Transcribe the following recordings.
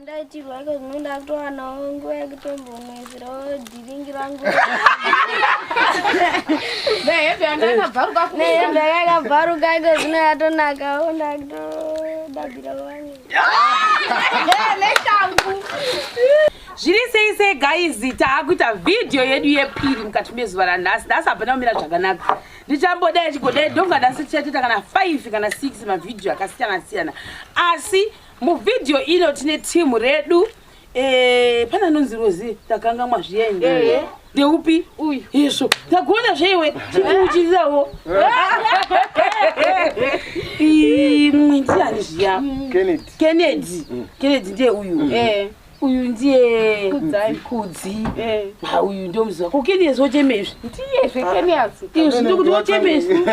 Ndaitirwa iko zvino ndakutowanawo nguva yekutombonoisirawo dhiringi rangu. Nehembe yanga yakabvaruka. Nehembe yanga yakabvaruka iko zvino yatonakawo, ndakutodadira vamwe. Neshangu. Zviri sei sei guys, taakuita vhidhiyo yedu yepiri mukati mezuva ranhasi. Nhasi hapana kumira zvakanaka. Ndichambodai chigodai ndonga nhasi tichatoita kana 5 kana 6 mavhidhiyo akasiyana siyana. Asi muvhidhiyo ino tine timu redu. Pane anonzi Rozi, takangamwa zviyenyu. Ndeupi? Uyu. Izvo. Takuona zveiwe. Chikuuchirirawo. Imwe ndiani zviya? Kennedy. Kennedy. Kennedy ndiye uyu. Uyu ndiye Kudzai. Kudzi. Ha, uyu ndio mziwa. Ko Kennedy wochemezvi? Ndiye zve Kennedy. Izvi ndikuti wochemezvi.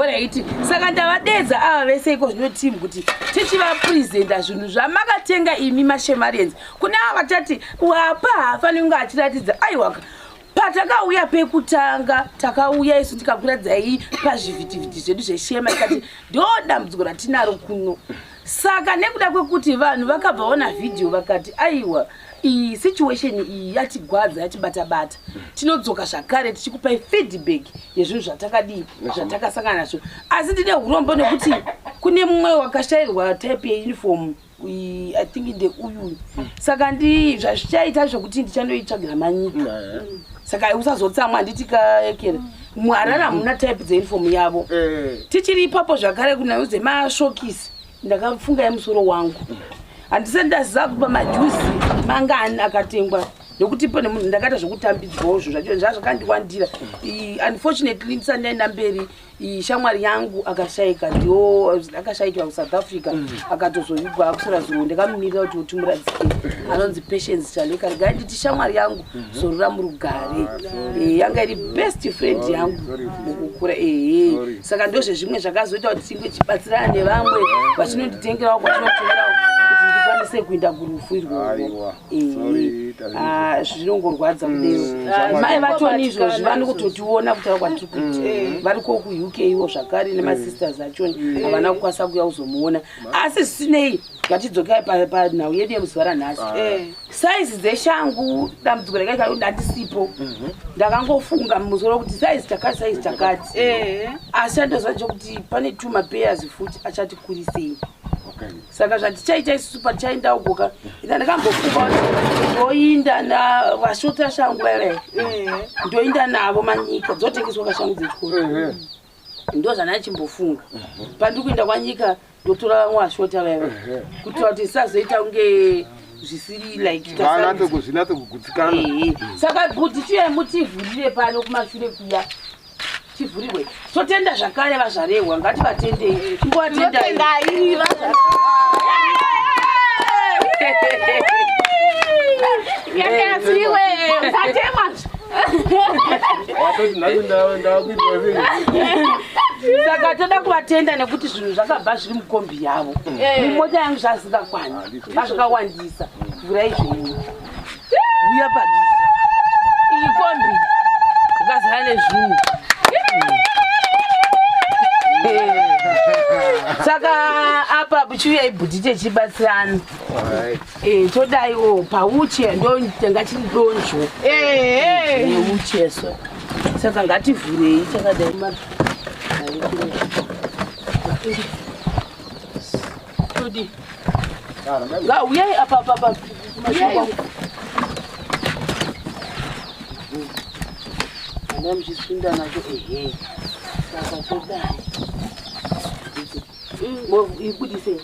Alright. Saka ndavadedza ava vese iko zvino team kuti tichivapresenta zvinhu zvamakatenga imi mashemarians. Kune ava vachati wapa haafaniri kunge achiratidza. Aiwa. Patakauya pekutanga takauya isu tikakuradzai pazvivhitivhiti zvedu zveshema tikati ndo dambudziko ratinaro kuno. Saka nekuda kwekuti vanhu vakabva vaona vhidhiyo vakati aiwa iyi situation iyi yatigwadza yatibata-bata, tinodzoka zvakare tichikupai feedback yezvinhu zvatakadii zvatakasangana nazvo. Asi ndine urombo nekuti kune mumwe wakashairwa type yeuniform, I think ndeuyu. Saka ndi zvazvichaita zvekuti ndichandoitsvagira manyika. Saka usazotsamwa handiti kaekera muHarare hamuna type dzeuniform yavo. Tichiri ipapo zvakare kunhau dzemashokisi ndakafunga yemusoro wangu. Handisati ndaziva kupa majuzi mangani akatengwa nekuti pane munhu ndakaita zvekutambidzwawo zvinhu zvacho zvazvakandiwandira. Unfortunately ndisati ndaenda mberi, shamwari yangu akashaika, ndio akashaikira kuSouth Africa, akatozovigwa akusara zuro. Ndakamumirira kuti utimuradzike, anonzi Patience Chaleka. Regai nditi shamwari yangu zorora murugare. Yanga iri best friend yangu mukukura. Ehe, saka ndozvezvimwe zvakazoita kuti tinge tichibatsirana nevamwe vachinonditengerawo kwatinotengerawo kuti ndikwanise kuenda kurufu irworwo. Aiwa. Sorry, tazvinzwa. Zvinongorwadza kudero. Mai vatoni izvozvi vani kutotiona kutaura kwatiri kuita variko kuUK ivo zvakare nemasisters achoni havana kukwanisa kuuya kuzomuona. Asi zvisinei, ngatidzokai panhau yedu yemuzuva ranhasi. Saizi dzeshangu, dambudziko rakaita kuti handisipo, ndakangofunga mumusoro kuti saizi chakati, saizi chakati, asi chandoziva chekuti pane two mapairs futi achati kurisei. Saka zvatichaita isusu patichaenda ukoka, ina ndakambofunga kuti ndoinda navashota shangu vaive, ndoinda navo manyika dzotengeswa kashangu dzechikoro. Ndo zvandachimbofunga pandiri kuenda kwanyika, ndotora vamwe vashota vaive kuitira kuti isazoita kunge zvisiri like Zvinatso kugutsikana. Ehe. Saka kuti chiuya mutivhurire pano kumashure kuya tivhurirwe. Totenda zvakare vazvarehwa, ngativatendei, chimbovatendai. Tinotendai. Yakasiwe. Usatema. Watoti nhasi ndakuitwa sei? Saka toda kuvatenda nekuti zvinhu zvakabva zviri mukombi yavo. Mumota yangu zvazvingakwani, zvazvakawandisa. Vhurai zvenyu, uya padhuze. Iyi kombi yakazara nezvinhu. Saka apa chiuyai bhuti techibatsirana. Todai o pauche ndo tanga chiri donzvo neuche so. Saka ngativhurei chakadai. Todi ngauyai apa apa apa kumashure kwangu. Anda muchisunda nacho. Ehe, saka todai ibudise.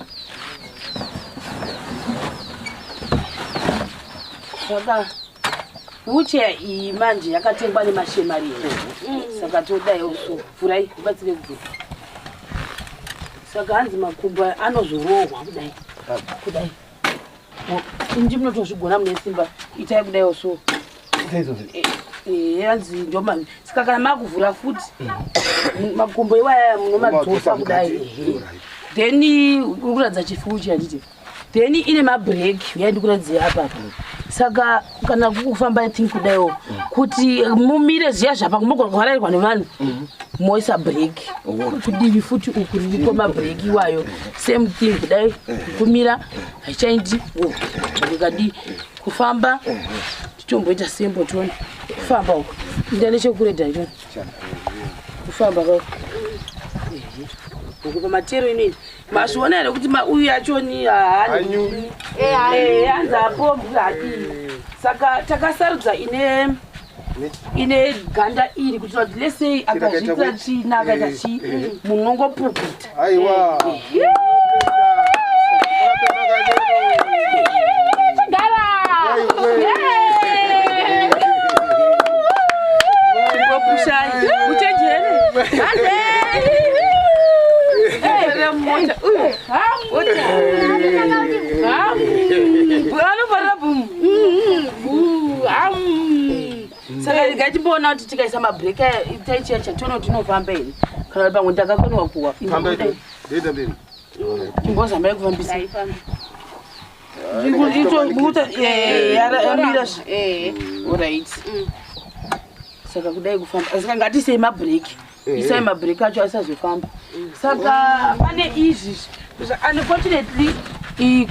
Saka wheelchair iyi manje yakatengwa nemashemari, saka todai so. Vhurai, ndibatsire kuvhura. Saka hanzi makumbo anozorohwa kudai kudai. Indi munotozvigona, mune simba, itai kudaiwo so. Hanzi ndoma. Saka kana makuvhura futi makumbo iwaya munomadzosa kudai. Ehe. Then uri kuratidza chifuchi handiti? Then ine mabhireki yandikuratidza apa. Saka kana kukufamba, I think kudaiwo kuti mumire zviya zvapa kumugona kuvarairwa nevanhu. Moisa breki kudivi futi uku ririko mabhureki iwayo, same thing kudai kumira haichaindi ukadii kufamba titomboita sembo tione kufamba uku inda nechekuredha ichona kufamba ka uku pamatero inoita mazviona here kuti uyu yachoni haani hanzi apombwi hadii. Saka takasarudza ine ganda iri kuti kuti lesei akazviitira tsvina akaita chii munongopukuta. Aiwa. Ngopushai uchenjere mota uyu anofarira bhumu. Saka regai timboona kuti tikaisa mabhureki taichiya chationa kuti tinofamba here kana kuti pamwe ndakakoniwa kuwa. Famba ito. Ndoita mberi. Chimbozambai kufambisa. Amira. Alright, saka kudai kufamba, saka ngatisei mabhureki, isai mabhureki acho asazofamba. Saka pane izvi, unfortunately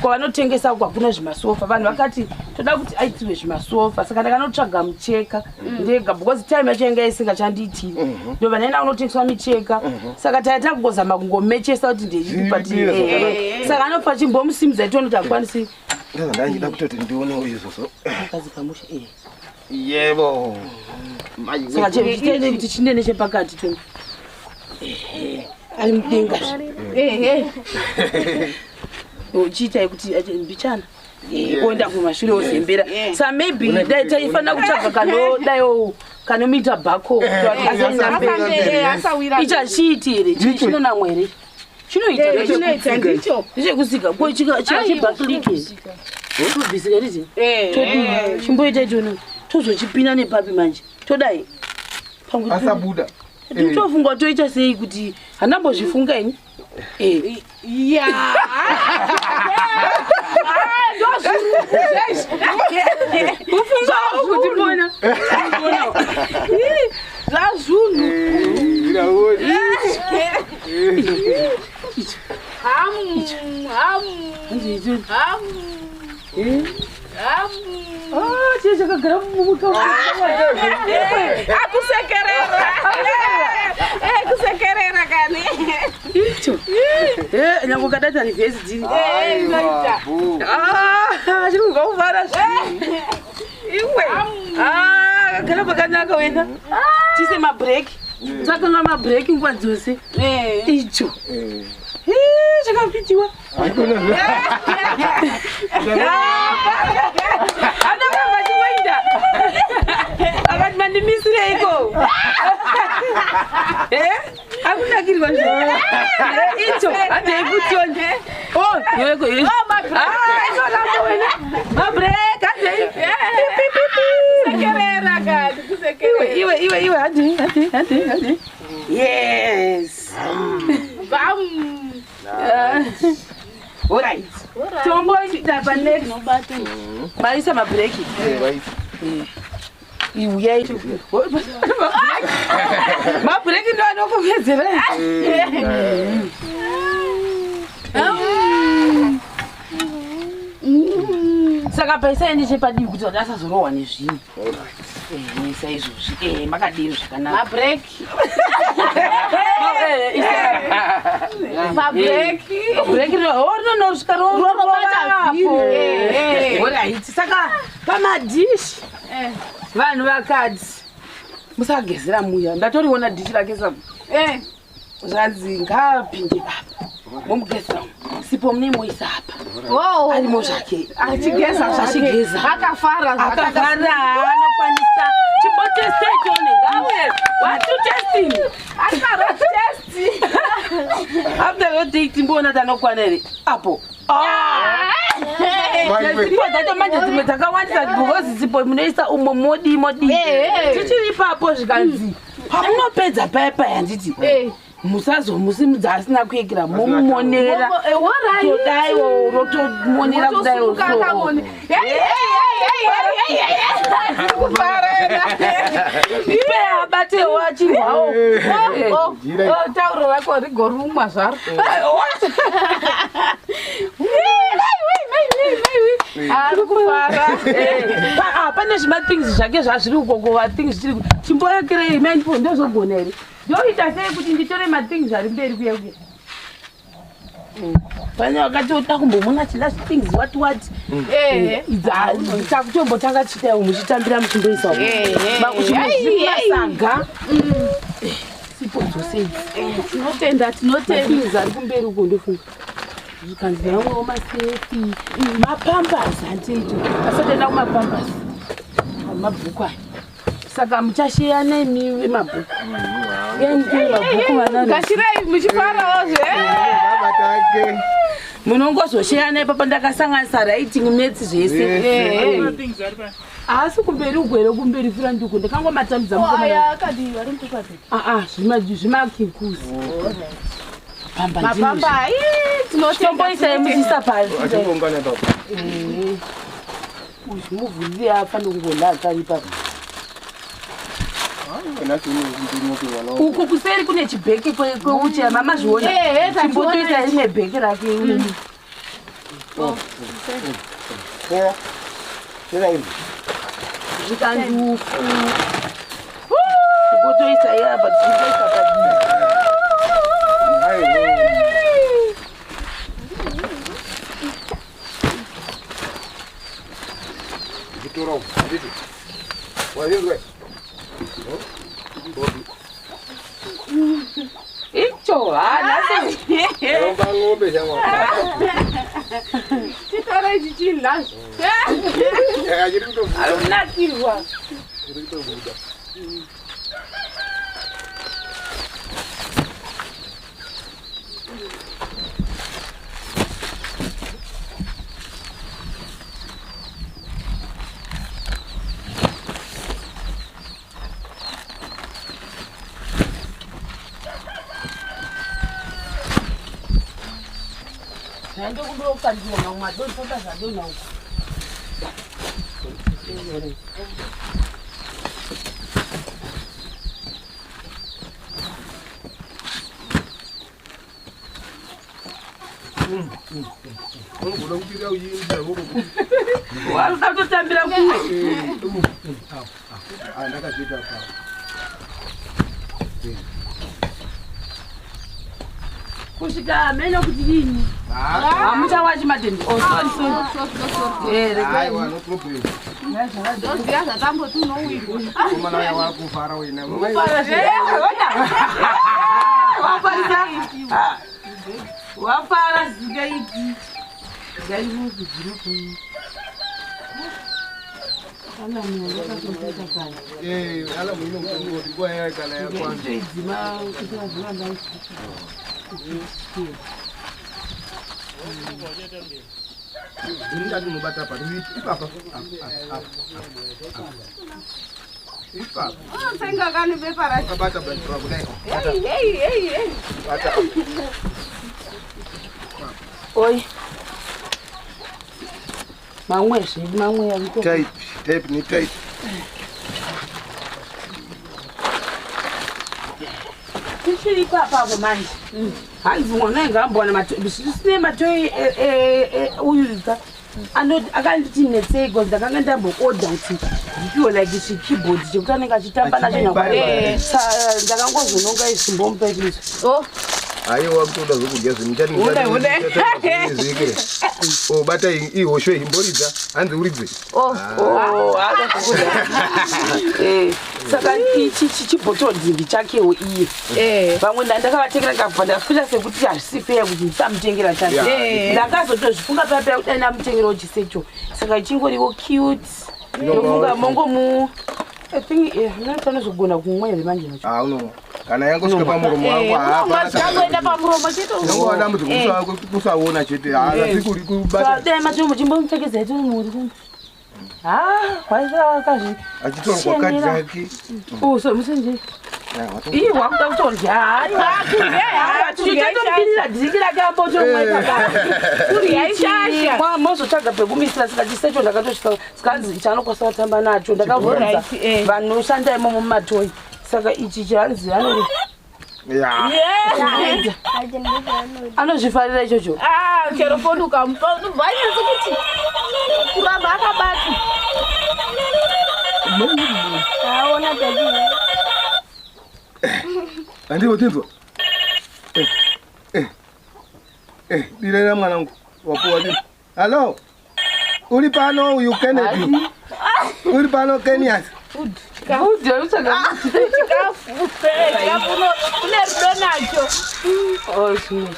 kwavanotengesa uku hakuna zvimasofa. Vanhu vakati toda kuti aitirwe zvimasofa, saka ndakanotsvaga mucheka ndega because time yacho yanga isingachandiitiri. Ndobva ndaenda kunotengeswa micheka, saka taita kungozama kungomechesa kuti ndechipi but Zviri zvakanaka. Saka anofa chimbomusimudza tione kuti akwanisi. Ndaza ndangida kutoti ndionewo izvozvo. Akadzi kamusha. Yebo. Saka chitende kuti chinde nechepakati to ari mudenga uchiitai kuti mbichana oenda kumashure ozembera. Sa maybe dai taifanira kutsvaga kanodaiwo kanomuita bhako Asawira. Ichachiiti here? Chinonamwa here? Chinoita. Chinoita ndicho. Ndechekutsika ko chibhakiliki tobvisika rizi todii chimboita ichona tozochipina nepapi manje todai pamwe. Asabuda. Tofunga toita sei kuti handambozvifunga ini. Ya, Kufunga kuti mbona zvazvunhu. Iraoni. Ham ham ham ham. Chiye chakagara mumuka. Akusekerera, kusekerera kani. Icho nyange ukadaita rivhesi dziri. Aiwa. Bu. Chiri kubva kufara imwe akagara pakanaka wena. Tise mabhureki, takanga mabhureki nguva dzose icho chakapitiwa. Haikona. Anakamba chimwaita akati mandimisireiko akunakirwa icho handeikutoni wena mabhureki handei. Kusekerera kani, kusekerera. Iwe iwe iwe, handei handei handei handei, yes. Bam. Alright, tomboita panext maisa mabhureki. Uyai mabhureki ndo anokongedzera. Saka paisai nechepadivi kuti vati asazorohwa nezvinhu. Saizvozvi makadiro zvakanaka. Mabhureki, mabhureki. Bhureki rinonosvika Rorobata vhiri. Alright, saka pamadhishi vanhu vakadzi musagezera muya. Ndatoriona dhishi rake sa zvanzi ngaapinde apa momugezera sipo mune moisa apa arimo zvake. Achigeza zvake. Achigeza. Akafara. Akavhara anokwanisa. Chimbotestei tione ngauye. One two testing. Akarotesti. After rotate timboona kuti anokwana here apo. Sipo dzacho manje dzimwe dzakawandisa because sipo munoisa umo modi modi. Tichiri ipapo zvikanzi pamunopedza paya paya handiti musazomusimudza asina kuekera momumonera todaiwo rotomonera kudaiwo so. Kufara. wena. Ipe abatewo achirwawo. Jira. Oh, tauro rako rigorumwa zvaro. Ari kufara. Pane zvimathings zvake zvazviri ukoko vathings zviri chimborekerei mindful ndozogona here ndoita sei kuti nditore mathings ari mberi kuya kuya pane wakati oda kumbomona chida things what what Ehe. takutombotanga chiitaiwo muchitambira muchimboisawo Ehe. makuchimbozimasaga sipo dzose idzi Tinotenda, tinotenda. mathings ari kumberi uko ndofunga zvikanzi vamwewo masefi mapambas handiito asati enda kumapambas mabhuku aya saka muchasheyana imi vemabhuku yandipe mabhuku vanani Gashirai muchifarawo zve. Baba take. munongozosheyana ipapa ndakasanganisa writing maths zvese Zvese. haasi kumberi uko here kumberi firanduko ndakangomatambidza mukomana aa zvimakikusi pamba Mapamba. Ii, tinotenda. chitomboisai muchiisa pasi Achimboungana ipapo. muvhurire afanira kungonda akari ipapo Aiwa, nhasi unokuti mwana wangu. uku kuseri kune chibheke kweucheya mamazviona Ehe, tachiona chimbotoisa rimwe bheke rake Tera. Tera ivi. zvikandufu chimbotoisa iapa chimboisa padii Aiwa. Nditora uku, handiti? Wazvinzwa? icho hanasi Romba ng'ombe shamwa. Chitore ichi chinhu Chiri kutobuda. aunakirwa Chiri kutobuda. zvandokudokandiwa mamwe madonhopapa zvadonha uko Unogona kupinda uchiinda huko. waruda kutotambira kumwe Ah, ndakazviita apa. kusvika hamene kuti dini hamuchawachi madhendi oh sorry sorry Eh, regai. Aiwa, no problem. Ndoziya zvatamboti unowirwa. Komana uya wakufara wena. Kufara zve- Wafarisa. Ah. Wafara zikaiti. Eh, ala muino mtongo nguva yaya kana yakwana. Ini ndati unobata pa ipapa. Apa, apa, apa. Ipapa. Unotsenga kani bepa racho. Wakabata bani kudai. Hey, hey, hey, hey. Bata. Oi. Mamwe zve mamwe ariko. Type, type ni type. Tichiri ipapapo manje. Hanzi mwana ainge ambowana zvisine matoi uyu ka akanditi netsei because ndakanga ndamboodha kuti ndipiwe like chikeyboard chekuti anenge achitamba nacho Achibaya. nyangwe. Ndakangozononga izvimbomupa izvizvi. Oh, Aiwa kutoda zvokudya zvinhu Une, une. zvikire. Oh, bata ihosho imboridza. Hanzi uridze. oh. Oh, akazvikuda. Saka ichi chibhotodhingi chakewo iye. Eh. Vamwe ndandakavatengera ndikabva ndafila sekuti hazvisi fair kuti ndisamutengera chake. Yeah. Ndakazotozvifunga paya paya kuti dai ndamutengerawo chisecho. Saka ichingoriwo cute. Ndofunga mongomu I think hamuna anozogona kumwa here manje nacho. Ah, uno. Kana yangosvika pamuromo wangu Unonga zvikangoenda pamuromo chete. Yangu dambudziko kusaona chete. Asi kuri kubata Dai matombo chimbomupfekedza ito muri kumba. Ah, kwaisa akazvi. achitorwa kadi rake. Oh, so musenje. Ii wakuda kutodya haiwakudyachatobirira dhiriki rake ambotomwaikabaa ishasha. Mozotsvaga pekumisira. Saka chisecho ndakatosvika, sikanzi chanokwanisa kutamba nacho. Ndakabvunza Alright, eh. vanoshanda imomo mumatoi. Saka ichi chanzi ano Ya. Yeah. Anozvifarira ichocho. Ah, chero foni ukamupa unobva anyatso kuti kuramba akabata. Aona tati. Handii utinzwa. Direra mwanangu. Wapuwa dini. Hello. Uri pano uyu Kennedy. Uri pano Kenias. Budzi utsvaga. Chikafu, chikafu une rudo nacho. Oh, zvimwe.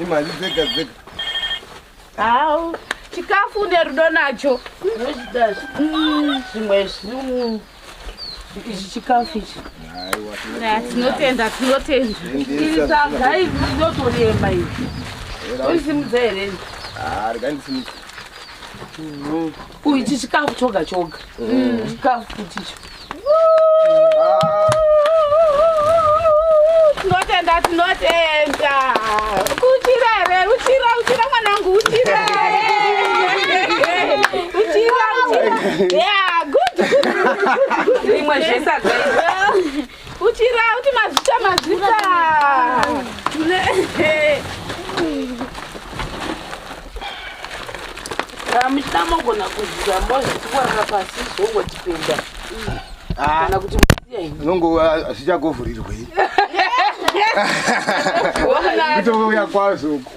Imari dzega dzega. Hau, chikafu une rudo nacho. Zvinochida zvimwe zvinhu. Ichi chikafu ichi. Aiwa. Na, tinotenda, tinotenda. Iri saga inotorema iyi. Oisimudza here? Ah, regai. Uyu ichi chikafu choga choga. Chikafu ticho. Tinotenda, tinotenda. Kuchira here? Uchira, uchira mwanangu, uchira. Uchira, uchira. Yeah, good, good, good, good. Imwe zvesaga iyi. Uchira, uti mazvita, mazvita. Kana muchida mogona kudya mozvitiwarira pasi zvongotipenda. Kana kuti musiya iyi. Nongo zvichagovhurirwei. Kutouya kwazvo uku.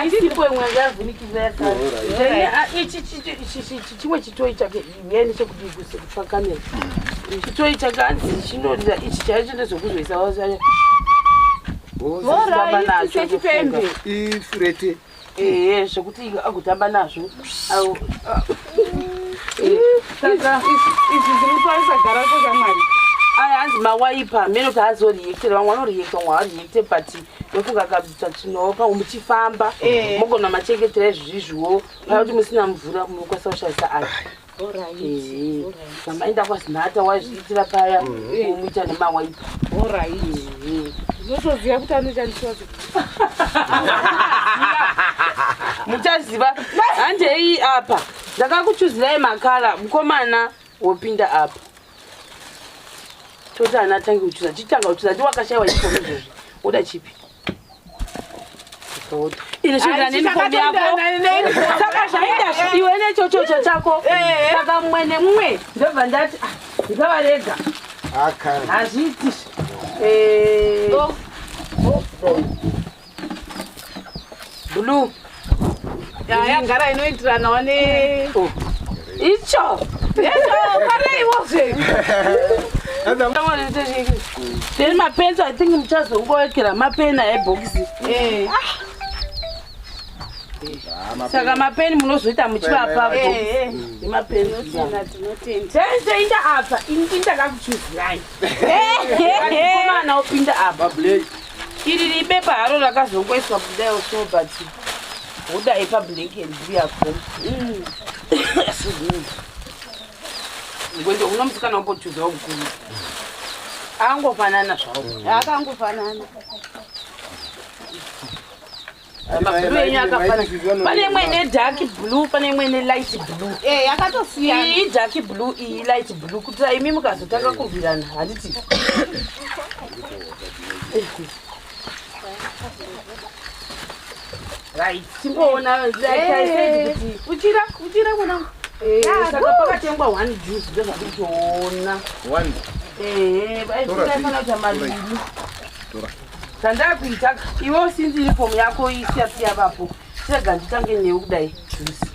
Isipo imwe yavhunikirira yakare. Then, ichi ichi chimwe chitoi chake yeni chekudii kutsva kamera. Chitoi chake hanzi chinorira ichi chaicho ndezvekuzoisa kutamba nacho. Sechipembe. Ifurete. Ehe, zvekuti agotamba nazvo. Saka Izvi zvinofanisa gara kwashamwari. Aya hanzi mawaipa mene kuti azoriyekitera. Vamwe vanoriyekta, vamwe havariyekte, but ndofunga kabvisa tinopa muchifamba. Mogona machengetera izvizviwo paya kuti musina mvura munokwanisa kushandisa aya. Ehe. Zvamaenda kwazinhata waizviitira paya muita nemawaipa. Alright. Ehe. Unotoziva kuti anoshandiswa. Muchaziva handei apa ndakakuchuzirai makala. Mukomana wopinda apa, toti ana atange kuchuza. Chitanga kuchuza ndi wakashayiwa uniform izvozvi, woda chipi? Ine chinoenderana neuniform yako. Saka zvaita iwe nechochocho chako. Saka mumwe nemumwe ndobva ndati, "Ah, ndikavarega." Aka. Hazviiti. Blue. Yagara inoitiranawo ne Oh. Icho. Pareiwozve. Then mapenzi, I think muchazongowekera mapeni ebhokisi. Saka mapeni munozoita muchivapa nemapeni. Tinotenda. Toinda apa, ini ndakakuchuzirai komana upinda apa. Mablack. Iri ribepa haro rakazongoiswa kudai so, but wodai pablack and blue yako. Ngwende uno musikana wambochuzawo mukuru angofanana zvawo. Akangofanana. Mablue enyu akafanana. Pane imwe ine dark blue, pane imwe ine light blue. Yakatosiyana. Iyi dark blue, iyi light blue, kuitira imi mukazotanga kurwirana, handiti? Right, timboona like I said kuti Uchira, uchira mwanangu. Saka pakatengwa one juice, ndozvakutoona. One. Ehe. Tora. Aifanira kuita maviri. Tora. Zvandakuita, iwe usinzi uniform yako isiya vapo, chirega nditange newe kudai juice.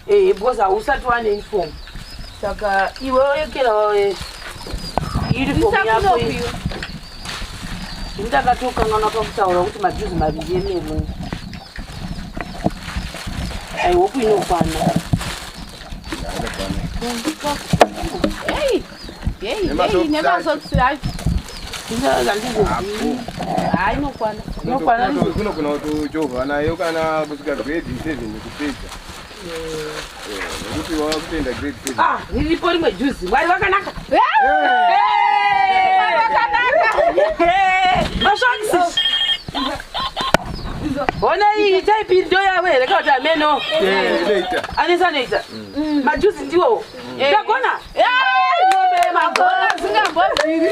Ehe, because hausati wane uniform, saka iwe wekera uniform yako iyi. Ini ndakatokanganwa pakutaura kuti majuzi maviri emeruni. I hope inokwana. Nemasokisi. Nemasokisi acho. Handizozivi. Ha, inokwana. Inokwana. Kunogona kutochovha nayo kana kusvika grade 7 kupedza. Nekuti wava kutoenda grade seven. Ah, riripo rimwe juzi. Mwari vakanaka. Masokisi. Ona iyi type iri ndo yavo here kana kuti ameno? Eh, inoita. Anese anoita. Majuzi ndiwo. Ndagona. Ng'ombe magona Zingambobviri.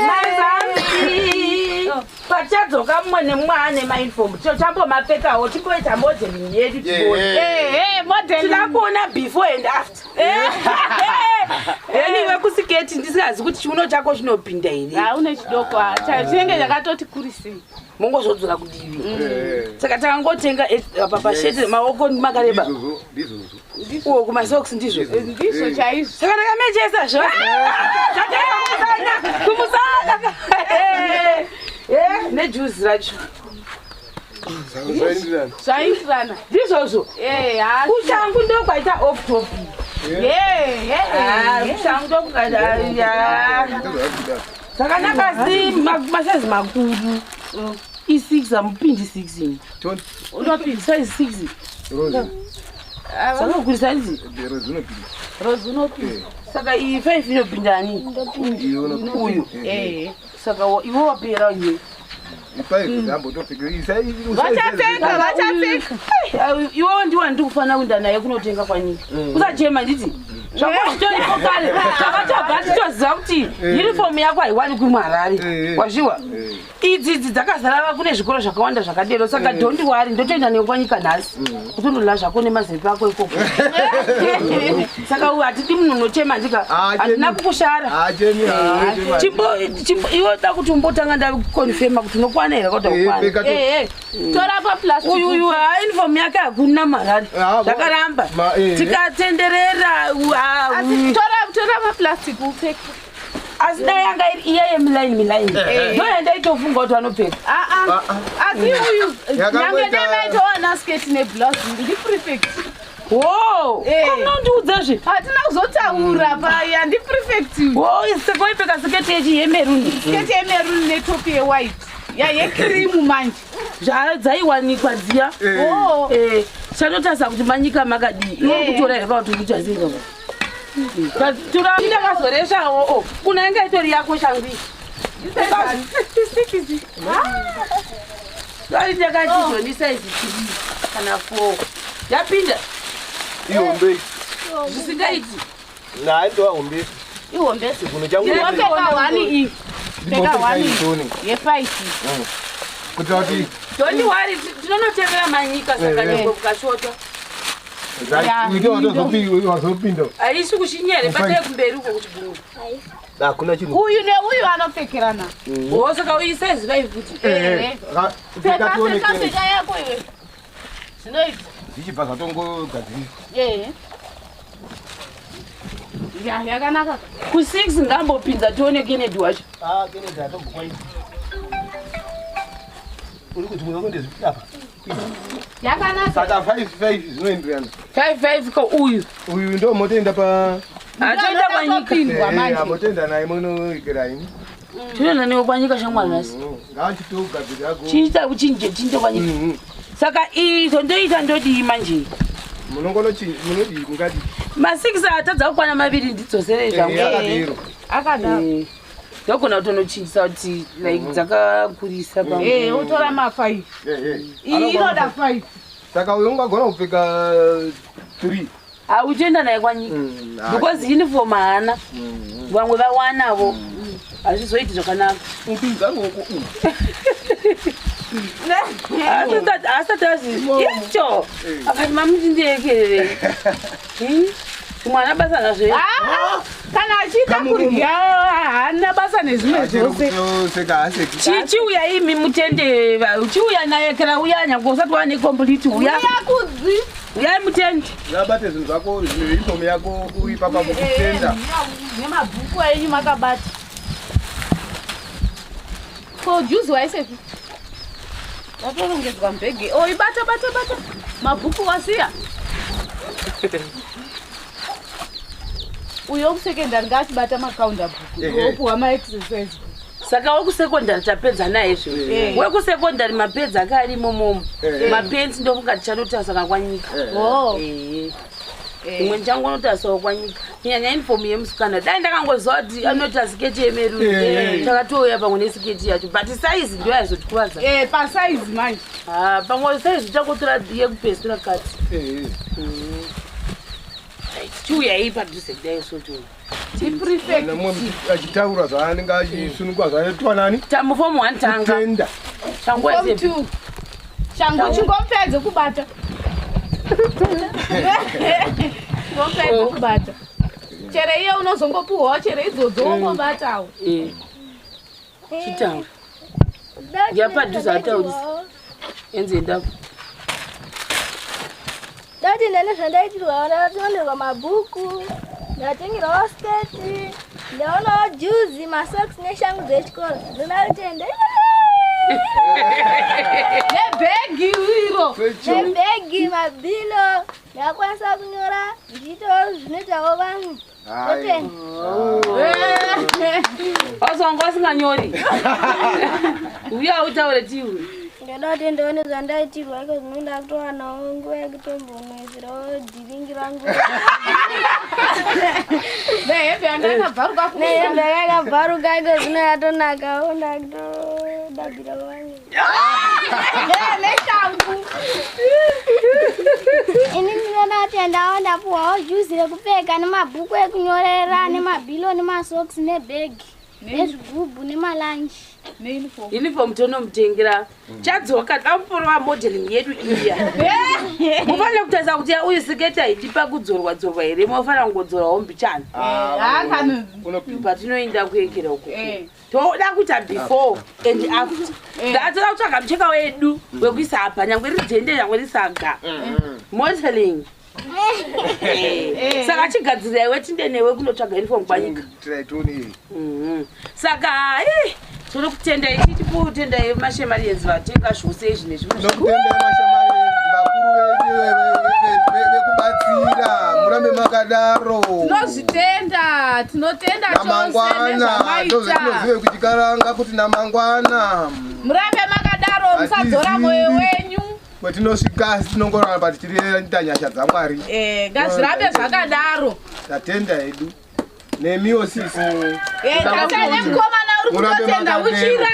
Mazambi. Pachadzoka mumwe nemumwe ane mauniform. Chambomapfekawo timboita modeling yedu tione. Yeah. Ehe, model. Tida kuona before and after. Anyway, kusiketi ndisingazi kuti chiuno chako chinopinda here. Haune chidoko chinenge chakatoti kurisei. Mongozodzora kudivi. Eh, Saka takangotenga apa pasheti maoko makareba. Ndizvozvo, ndizvozvo. Uwo kumasocks ndizvo. Ndizvo chaizvo. Saka takamechesa zvo. Tataenda kumusana. Kumusana. Eh, nejuzi racho. Saka zvaenderana. Zvaindirana. Ndizvozvo. Eh, ha. Kushangu ndokwaita off top. Eh, Ah, eh. kushangu ndokukaita. Ndozvakuda. Zvakanaka si masaizi makuru. I6 hamupindi 6 ini. Tony, Unopinda size 6. Rose, Zvakakurisa idzi. Rose unopinda. Rose unopinda. Eh, Saka iyi 5 inopinda ani? iwe unopinda. Uyu. Eh, Eh. Saka iwe wapera iwe. Ipai kuzambotopfeka. Vachapfeka, vachapfeka. Iwewe ndiwo ndiri kufanira kuenda naye kunotenga kwanyika. Usachema nditi. Zvako zvitoripo kare. Takatobva titoziva kuti uniform yako haiwanikwi muHarare. Eh. Wazviwa? Idzi idzi dzakazara va kune zvikoro zvakawanda zvakadero saka don't worry ndotoenda newe kwanyika nhasi. Utondola zvako nemazepe ako ikoko. Saka uyu hatidi munhu unochema ndika. Ah, Handina chemi. kukushara. Achemi, Chimbo chimbo iwe da kuti umbotanga ndakonfirma kuti unokwana here kana kuti haukwana. Eh, eh. Tora pa plastic. Uyu uyu ha uniform yake hakuna marari. Ah, Zvakaramba. Eh. Tikatenderera Asi tora tora pa plastic upfeke. asi dai yanga iri iya yemilaini milaini. Ndo yandaitofunga kuti vanopfeka. Ah ah. Asi uyu Yakangoita- nyange dai maitowana skirt neblouse ndi prefect. Wo! Eh. Unondiudzazve. Hatina kuzotaura paya ndi prefect uyu. Wo, saka waipfeka siketi yechiyemeruni. Skirt yemeruni netop yewhite. Ya yekirimu manje. Dzaiwanikwa dziya. Oh. Eh, chanotarisa kuti manyika makadii. Iwe uri Eh. kutora here kana kuti uri kuita sei baba? Tora ndakazoreshawo o. Kuna inga itori yako shangu iyi. Dai ndakati size 3 kana 4. Yapinda Ihombe. zvisingaiti. Nayi ndowa hombe. Ihombe. Chigunwe changu. Ndinopfeka one iyi. Pfeka one iyi. Tony. Ye5. Kuti kuti Don't worry, tinonotevera manyika saka Eh, eh. nyangwe kukashota. right, Ya, uite wazopinda. Haisi kushinyere, batai kumberi uko kuchigumwe. Hakuna chinhu. Uyu neuyu anopfekerana. Wo saka uyi size 5 futi. Eh. Pfeka Pfeka tione pfeka kene. pfeka yako iwe. Zvinoita. Zvichibva zvatongogadziriswa. Eh. Ya yakanaka. Ku6 ngambopinza tione Kennedy wacho. Ah, Kennedy atombokwaisa. Uri kuti mwe ndezvipi apa? Yakanaka. Saka 5 5 zvinoenderana. 5 5 ko uyu. Uyu ndo motoenda pa Atoenda kwanyika. Kupindwa manje. motoenda naye munoikira ini. Tinoenda newe kwanyika shamwari nhasi. Ngachitogadzira yako. Chiita uchinje tinde kwanyika. Saka izvo ndoita ndodii manje? Munongonochi munodii kungadi. Ma6 atadza kukwana maviri ndidzoserei zvangu. Yakadero. Akadaro. Eh, Ndogona kutonochinjisa kuti like dzakakurisa pamwe. Eh, utora ma5. Eh eh. Iyi inoda 5. Saka uyu ungagona kupfeka 3. Ah, uchienda naye kwanyika. Because uniform haana. Vamwe vawanavo. Hazvizoiti zvakanaka. Upinza ruoko uyu. Asati azi icho. Akati mamuti ndiyekerere. Mwana basa nazvo. Ah, kana achiita Kamurume. kurya haana basa nezvimwe zvose. Seka aseki. Chiuya imi mutende, chiuya naye kera uya nyangwe usati wane complete uya. Uyakudzi. Uyai mutende. Ngabate zvinhu zvako uniform yako uri papa kutenda. Nemabhuku enyu makabata. Ko juzi waisepi? Watorongedzwa mubhegi. Oh, ibata bata bata. Mabhuku wasiya. Uyo wekusekendari ngaachibata makaunda bhuku. Ehe. Opuwa maexercise. Saka wekusekondari tapedza naye zve. Eh. Wekusekondari mapedza ake ari imomomo. Eh. Mapenzi ndofunga tichanotasaka kwanyika. Oh. Eh. Eh. Imwe ndichangonotasawo kwanyika. Kunyanya uniform yemusikana. Dai ndakangoziva kuti anota siketi yemeruni. Eh. Takatouya pamwe nesiketi yacho. But size ndo yaizotikuwadza. Eh, pasaizi manje. Ah, pamwe size tichangotora yekupedzisira kati. Eh, Chiuyai padhuze kudai soto. Iprefect. kana mumwe achitaura zvaanenge achisunungwa zvaitwa nani Tamufomu 1 tanga. tenda Changu Form yese. 2. Shangu chingomupedze kubata. Chingomupedze kubata. Chere iye unozongopuhwawo chere idzodzo wongobatawo. Eh. Chitaura. Yapadhuze ataurisa. Enze ndapo. Dati ndane zvandaitirwa ndakatonderwa mabhuku, ndatengerwawo sketi, ndaonawo juzi, masocks neshangu dzechikoro. Ndinoda kutenda. Nebhegi iro. Nebhegi, mabhilo, ndakakwanisa kunyora ndichiitawo zvinoitawo vamwe. Ndotenda. Wazonga usinganyori. Uya utaure tiwe. Ndinoda kuti ndione zvandaitirwa iko zvino ndakutowanawo nguva yekutombonoisirawo dhiringi rangu. Nehembe yanga yakabvaruka Nehembe yakabvaruka iko zvino yatonakawo ndakutodadirawo vamwe. Neshangu. Ini ndinoda kuti ndawo ndapuwawo juzi rekupfeka nemabhuku ekunyorera nemabhilo nemasoksi nebhegi nezvigubhu nemalanji. Neuniform. Uniform tonomutengera. Chadzoka tamuporo modeling yedu iya. Mufanira kutarisa kuti uyu siketi haidi pakudzorwa dzorwa here mofanira kungodzorwawo mbichana. Ah, kana. unopinda Patinoenda kuekera uko. Eh. Toda kuita before and after. Ndatoda kutsvaga mucheka wedu wekuisa apa nyangwe ridhende nyangwe risaga. Modeling. Eh. Saka chigadzira iwe tinde newe kunotsvaga uniform kwanyika. tiraitoni Saka tiri kutenda ichi tiputendai mashemarienzi vatenga zvose izvi nezvimwe nokutenda mashamari vakuru vekubatsira murambe makadaro Tinozvitenda, tinotenda chose namangwana nezvamaita. ndozvetinozive kuchikaranga kuti namangwana Murambe makadaro, musadzora mwoyo wenyu. kwetinosvika asi tinongoramba tichiita nyasha dzamwari Eh, ngazvirambe zvakadaro. tatenda hedu nemiwo sisi Eh, tata nemukomana uri Murambe kutotenda makadero. uchira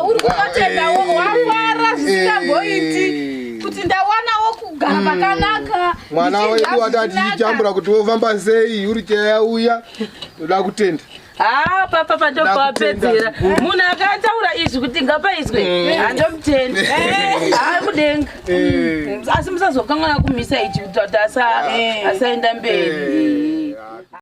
uri kutotenda wafara zvisingamboiti Eh. kuti ndawanawo kugara pakanaka mwana ndichidya wedu watati zvinaka. tichitambura kuti wofamba sei uri cheyauya toda kutenda ha papa pandopapedzera Ndakutenda. munhu akataura izvi kuti ngapaiswe handomutenda hayi mudenga Eh. asi musazokanganwa kumisa ichi kuti asaenda mberi.